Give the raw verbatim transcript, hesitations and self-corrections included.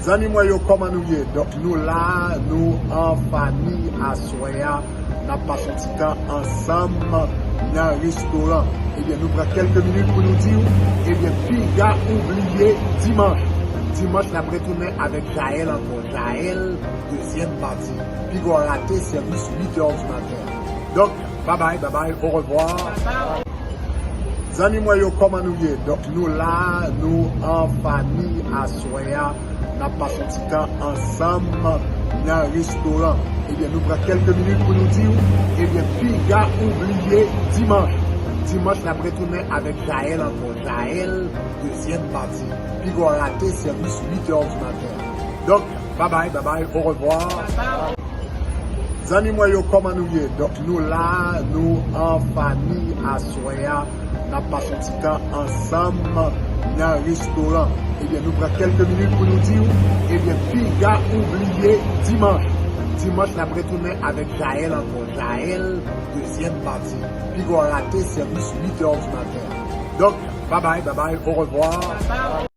Zanmi mwen yo, kòman nou ye? Donk, nou la, nou an fanmi aswè a. N ap pase yon ti tan ansanm nan restoran. Ebyen, nou pran kèlke minit pou nou di w, ebyen, piga ou bliye dimanch. Dimanch, n ap retounen avèk Jaël ankò. Jaël, dezyèm pati. Piga w rate sèvis uit è di maten. Donk, babay, babay, orevwa. Zanmi mwen yo, kòman nou ye? Donk, nou la, nou an fanmi aswè a. N ap pase yon ti tan ansanm nan restoran. Ebyen, nou pran kèlke minit pou nou di w, ebyen, piga ou bliye dimanch. Dimanch, n ap retounen avèk Jaël ankò. Jaël, dezyèm pati. Piga w rate sèvis uit è di maten. Donk, babay, babay, orevwa. Zanmi mwen yo, kòman nou ye? Donk, nou la, nou an fanmi aswè a. N ap pase yon ti tan ansanm nan restoran. Ebyen, nou pran kèlke minit pou nou di w, ebyen, piga ou bliye dimanch. Dimanch, n ap retounen avèk Jaël ankò. Jaël, dezyèm pati. Piga w rate sèvis uit è di maten. Donk, babay, babay, orevwa.